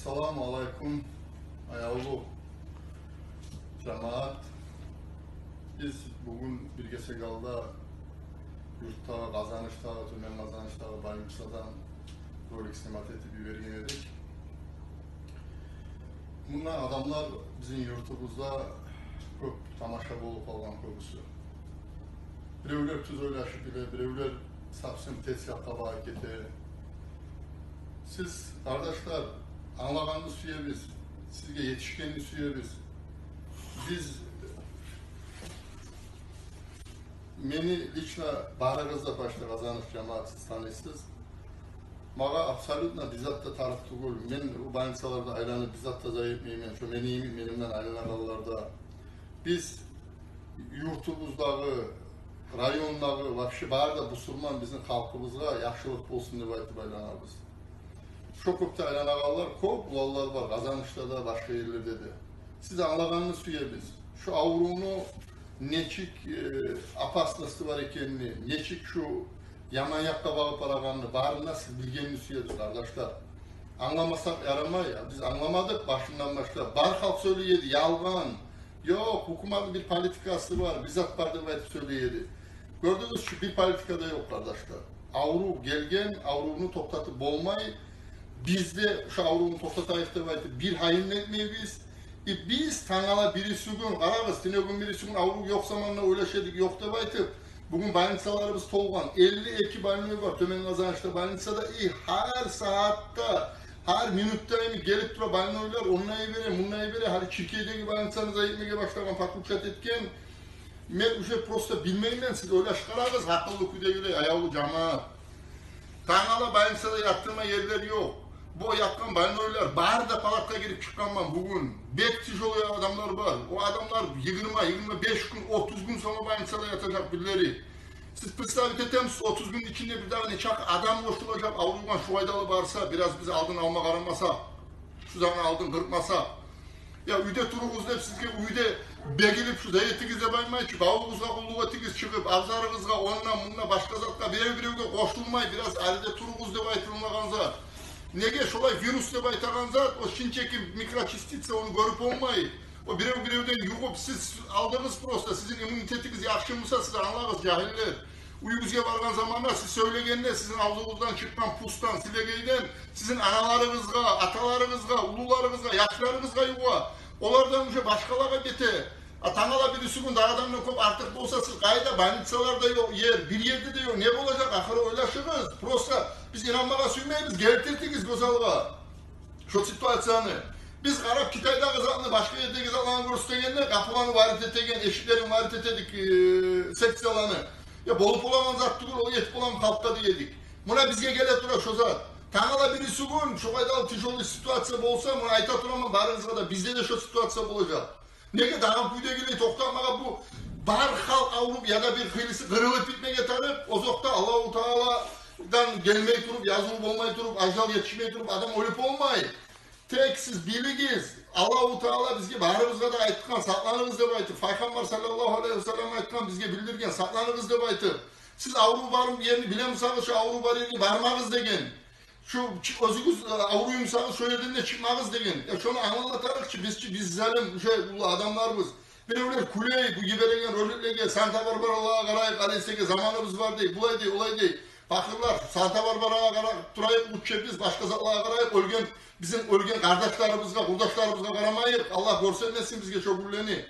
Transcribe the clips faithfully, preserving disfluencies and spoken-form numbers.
Саламу алейкум, аявлу жамаат. Биз бугюн бир гесек алда юртдагъы, Къазаныштагъы, Тёбен Къазаныштагъы больницадан ролик снимать этип йиберген эдик. Мунда адамлар бизин юртубузда кёп тамаша болуп къалгъан кёбюсю. Биревлер тюз ойлашып биле, биревлер совсем терс якъгъа багъып гете. Сиз, къардашлар, англагъанны сюебиз, сизге етишгенни сюебиз. Биз, мени лично барыгъыз да, башда Къазаныш жамаат, сиз таныйсыз. Магъа абсолютно бир зат да тарыкъ тюгюл. Мен бу больницаларда айланып бир зат да зая этмеймен. Шо мени йимик мени булан айланагъанлар да. Биз юртубуздагъы, райондагъы, вообще бары да бусурман бизин халкъыбызгъа яхшылыкъ болсун деп айтып айланабыз. Шо кёп де айланагъанлар кёп, уланлар бар, Къазанышда да, башгъа ерлерде де. Сиз англагъанны сюебиз. Шо аврувну нечик, э, опасности бар экенни, нечик шо яман якъгъа багъып барагъанны, барын да сиз билгенни сюебиз, къардашлар. Англамасакъ ярамай, биз англамадыкъ башындан башлап. Бары халкъ сёйлей эди, ялгъан. Ёкъ, гьукуматны бир политикасы бар, бир зат бар деп айтып сёйлей эди. Гёрдюгюз чю, бир политика да ёкъ, къардашлар. Аврув гелген, аврувну токътатып болмай. Биз де шо аврувну токътатайыкъ деп айтып бир гьайын этмейбиз. И биз тангала бириси гюн, къарагъыз, тюнегюн бириси гюн аврув ёкъ заманда ойлаша эдик, ёкъ деп айтып, бугюн больницаларыбыз толгъан, элли эки больной бар Тёбен Къазанышда больницада. И гьар сагьатда, гьар минутда эми гелип тура больнойлар, онда йибере, мунда йибере, гьали Чиркейдеги больницаны зая этмеге башлагъан, подключать этген. Мен уже просто билмеймен, сиз ойлашып къарагъыз, гьакъыллы кюйдегилер, аявлу жамаат. Тангала больницада ятдырма ерлер ёкъ. Бу ятгъан больнойлар, бары да палатагъа гирип чыкъгъанман бугюн. Бек тяжёлый адамлар бар. О адамлар йигирма, йигирма беш гюн, отуз гюн сонг больницада ятажакъ бирлери. Сиз представить этемисиз, отуз гюн ичинде бирдагъы нечакъы адам къошулажакъ, авругъан шу къайдалы барса, бираз биз алдын алма къарамасакъ, шу затны алдын къыркъмасакъ. Я уьйде туругъуз деп сизге уьйде бегилип шу зат этигиз деп айтмай чы, бавугъузгъа къуллукъ этигиз чыгъып, абзарыгъызгъа, онда-мунда, башгъа затгъа, бирев-биревге къошулмай, бираз арада туругъуз деп айтылмагъан зат. Неге шолай вирус деп айтагъан зат? О шунчакъы микрочастица, ону гёрюп болмай. О бирев-биревден югъуп, сиз алдыгъыз просто, сизин иммунитетигиз яхшы буса, сиз англагъыз, жагьиллер. Уьюгюзге баргъан заманда сиз сёйлегенде, сизин авзугъуздан чыкъгъан пусдан, силегейден сизин аналарыгъызгъа, аталарыгъызгъа, уллуларыгъызгъа, яшларыгъызгъа югъа, олардан уже башгъалагъа гете. А тангала бириси гюн дагъы адамдан кёп артыкъ болса, сиз къайда, больницаларда ёкъ ер, бир ерде де ёкъ. Не болажакъ ахыры, ойлашыгъыз. Просто биз инанмагъа сюймейбиз, гелтиртигиз гёз алгъа шо ситуацияны. Биз къарап, Китайдагъы затны, башгъа ердеги затланы гёрсетегенде, къапуланы варит этеген, эшиклерин варит этедик, э, секцияланы. Я болуп болагъан зат тюгюл, о етип боламы халкъгъа дей эдик. Муна бизге геле тура шо зат. Тангала бириси гюн шо къайдалы тяжёлый ситуация болса, муна айта тураман барыгъызгъа да, бизде де шо ситуация болажакъ. Неге дагъы кюйдегилей токътамагъа, бу бар халкъ авруп яда бир хыйлысы къырылып битмеге тарыкъ, озокъда, Аллагьу Тааладан гелмей туруп, языв болмай туруп, ажал етишмей туруп адам оьлюп болмай. Тек сиз билигиз, Аллагьу Таала бизге барыбызгъа да айтгъан, сакъланыгъыз деп айтып, Пайхаммар саллаллагьу алайгьи ва саллам айтгъан, бизге билдирген, сакъланыгъыз деп айтып. Сиз аврув бар ерни билемисагъыз, шо аврув бар ерге бармагъыз деген. Шо чи-, оьзюгюз, э, авруймусагъыз, шо ерден де чыкъмагъыз деген. Я шону англама тарыкъ чы, биз чи, биз залим, уже уллу адамларбыз. Биревлер кюлей бу йибереген роликлеге, Санта-Барбаралагъа къарайыкъ, алайсагъа заманыбыз бар дей, булай дей, олай дей. Пакъырлар, Санта-Барбаралагъа къарап турайыкъ, лучше биз башгъа затлагъа къарайыкъ, оьлген, бизин оьлген къардашларыбызгъа, къурдашларыбызгъа къарамайыкъ. Аллагь гёрсетмесин бизге шо гюнлени.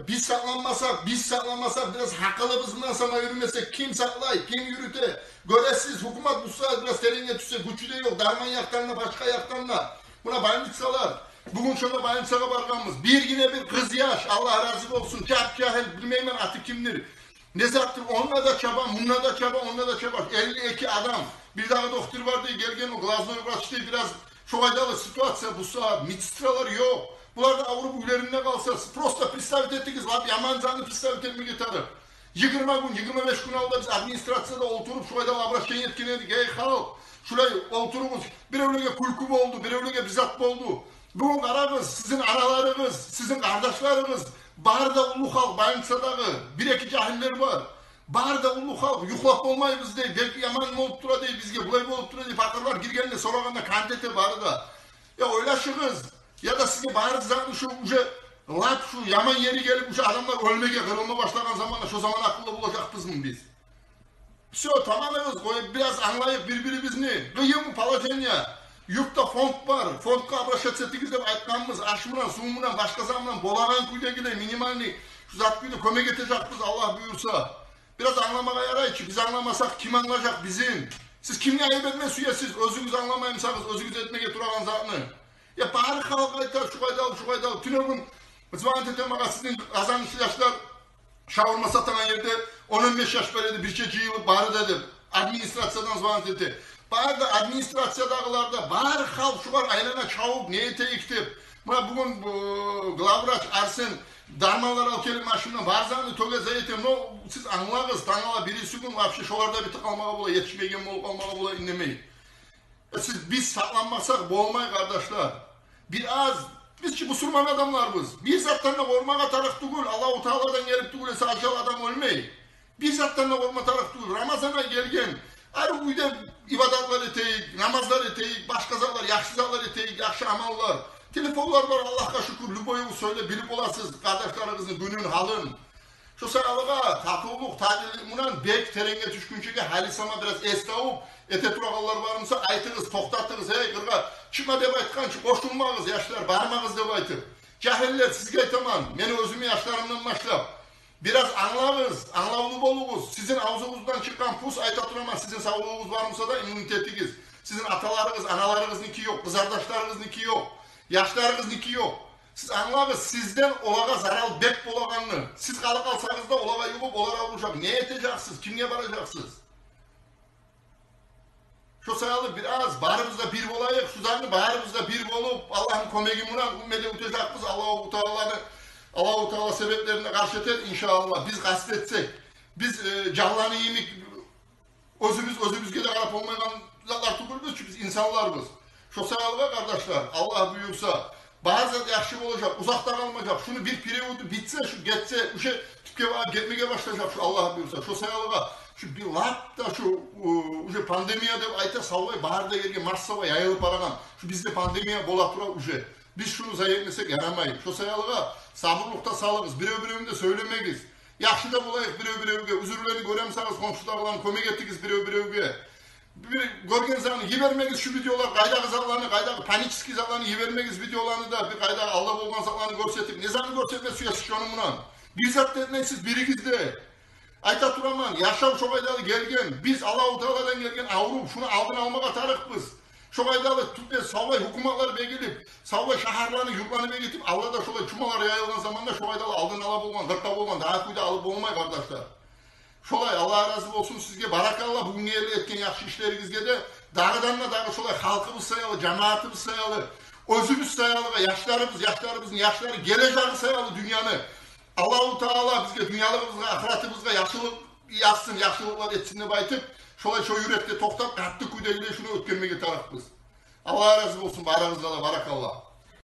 Биз сакъланмасакъ, биз сакъланмасакъ, бираз гьакъылыбыз булан сама юрюмесек, ким сакълай, ким юрюте? Гёресиз, гьукумат бу сагьат бираз теренге тюшсе, гючю де ёкъ, дарман якъдан да, башгъа якъдан да. Муна больницалар, бугюн шонда больницагъа баргъанбыз. Биргине бир къыз яш, Аллагь рази болсун, жап-жагьил, билмеймен аты кимдир. Не затдыр, онда да чаба, мунда да чаба, онда да чаба. Элли эки адам. Бирдагъы дохтур бар дей, гелген о глазной врач дей, бираз шо къайдалы ситуация бу сагьат, медсестралар ёкъ. Булар да авруп уьйлеринде къалса, сиз просто представить этигиз, лап яман затны представить этмеге тарыкъ. Йигирма гюн, йигирма беш гюн алда биз администрацияда олтуруп, шо къайдалы обращение этген эдик: «Эй, халкъ, шулай олтуругъуз». Биревлеге кюлкю болду, биревлеге бир зат болду. Бугюн къарагъыз, сизин аналарыгъыз, сизин къардашларыгъыз, бары да уллу халкъ, больницадагъы бир-эки жагьиллер бар. Бары да уллу халкъ, юхлап болмайбыз дей, бек яман болуп тура дей, бизге булай болуп тура дей, пакъырлар гиргенде, сорагъанда, кант эте бары да. Я ойла яшыгъыз, яда сизге бары затны шу уже лап шу яман ери гелип, уже адамлар оьлмеге, къырылма башлагъан заманда, шо заман акъыллы болажакъбызмы биз? Всё, тамамыгъыз, къоюп бираз англайыкъ бир-бирибизни. Къыйын положение. Юртда фонд бар, фондгъа обращаться этигиз деп айтгъанбыз. Аш булан, сув булан, башгъа зат булан, болагъан кюйдегилей, минимальный шу зат кюйде кёмек этежекбиз, Аллагь буюрса. Бираз англамагъа ярай чы, биз англамасакъ, ким англажакъ бизин? Сиз кимге айып этме сюесиз, оьзюгюз англамаймысагъыз оьзюгюз этмеге турагъан затны? Я бары халкъ айта, шу къайдалы, шу къайдалы. Тюнегюн звонить эте магъа, сизин къазанышлы яшлар шавурма сатагъан ерде он, он беш яш бар эди, бирче жыйылып бары да деп. Администрациядан звонить эте. Бары да администрациядагъылар да, бары халкъ шугъар айлана чабып, не этейик деп. Муна бугюн бу главврач Арсен дарманлар алып гелип машиндан бар затны тёге зат эте. Но сиз англагъыз, тангала бириси гюн вообще шолар да битип къалмагъа бола, етишмейген болуп къалмагъа бола, индемей. Э, сиз, биз сакъланмасакъ болмай, къардашлар. Бираз, биз чи бусурман адамларбыз. Бир затдан да къоркъмагъа тарыкъ тюгюл, Аллагьу Тааладан гелип тюгюл эсе ажал, адам оьлмей. Бир затдан да къоркъма тарыкъ тюгюл. Рамазан ай гелген. Гьар уьйде ибадатлар этейик, намазлар этейик, башгъа затлар, яхшы затлар этейик, яхшы амаллар. Телефонлар бар, Аллагьгъа шюкюр, любойугъуз сёйлеп билип боласыз къардашларыгъызны гюнюн, гьалын. Шо саялыгъа татывлукъ, татиллик булан бек теренге тюшгюнчеге гьали сама бираз эс тавуп, эте турагъанлар бармуса, айтыгъыз, токътатыгъыз, гьей, къыргъа чыкъма деп айтгъанчы, къошулмагъыз, яшлар, бармагъыз деп айтып. Жагьиллер, сизге айтаман, мени оьзюмню яшларымдан башлап. Бираз англагъыз, англавлу болугъуз. Сизин авзугъуздан чыкъгъан пус, айта тураман, сизин савлугъугъуз бармуса да, иммунитетигиз. Сизин аталарыгъыз, аналарыгъызники ёкъ, къызардашларыгъызники ёкъ, яшларыгъызники ёкъ. Сиз англагъыз, сизден олагъа зарал бек болагъанны. Сиз къалып къалсагъыз да, олагъа югъуп, олар авружакъ. Не этежексиз, кимге баражакъсыз? Шо саялы бираз барыбыз да бир болайыкъ, шу затны барыбыз да бир болуп, Аллагьны кёмеги булан уьммеде утажакъбыз. Аллагьу Тааланы, Аллагьу Таала себеплерине къаршы этер, иншааллагь. Биз къаст этсек, биз, э, жанланы йимик оьзюбюз оьзюбюзге де къарап болмайгъан затлар тюгюлбюз чю, биз инсанларбыз. Шо саялыгъа, къардашлар, Аллагь буюрса, бары зат яхшы болажакъ, узакъда къалмажакъ. Шуну бир периоду битсе, шу гетсе, уже тюпге багъып гетмеге башлажакъ шу, Аллагь буюрса. Шо саялыгъа шу бир лап да шу, у, уже пандемия деп айта, савлай бары да ерге массово яйылып барагъан. Шу бизде пандемия бола тура уже. Биз шуну зая этмесек ярамай. Шо саялыгъа сабурлукъда салыгъыз, бирев-биревню де сёйлемегиз. Яхшы да болайыкъ бирев-биревге, уьзюрлени гёремисагъыз, хоншудагъыланы кёмек этигиз бирев-биревге. Бир гёрген затны йибермегиз шу видеолар, къайдагъы затланы, къайдагъы панический затланы йибермегиз видеоланы да, бир къайдагъы алда болгъан затланы гёрсетип, не затны гёрсетме сюесиз шону булан? Бир зат да этмейсиз биригиз де. Айта тураман, яшав шо къайдалы гелген, биз Аллагьу Тааладан гелген аврув, шуну алдын алмагъа тарыкъбыз. Шо къайдалы тюпде савлай гьукуматлар бегилип, савлай шагьарланы, юртланы бегитип, алда да шолай чумалар яйылгъан заманда шо къайдалы алдын ала болгъан, къырта болгъан, дагъы кюйде алып болмай, къардашлар. Шолай, Аллагь рази болсун сизге, баракалла, бугюнге ерли этген яхшы ишлеригизге де, дагъыдан да дагъы шолай халкъыбыз саялы, жамаатыбыз саялы, оьзюбюз саялыгъа, яшларыбыз, яшларыбызны яшлары, гележеги саялы дюньяны Аллагьу Таала бизге дюньялыгъыбызгъа, ахыратыбызгъа яхшылыкъ язсын, яхшылыкълар этсин деп айтып, шолай шо юрекде токътап, къатты кюйдегилей шуну оьтгермеге тарыкъбыз. Аллагь рази болсун барыгъызгъа да, баракалла.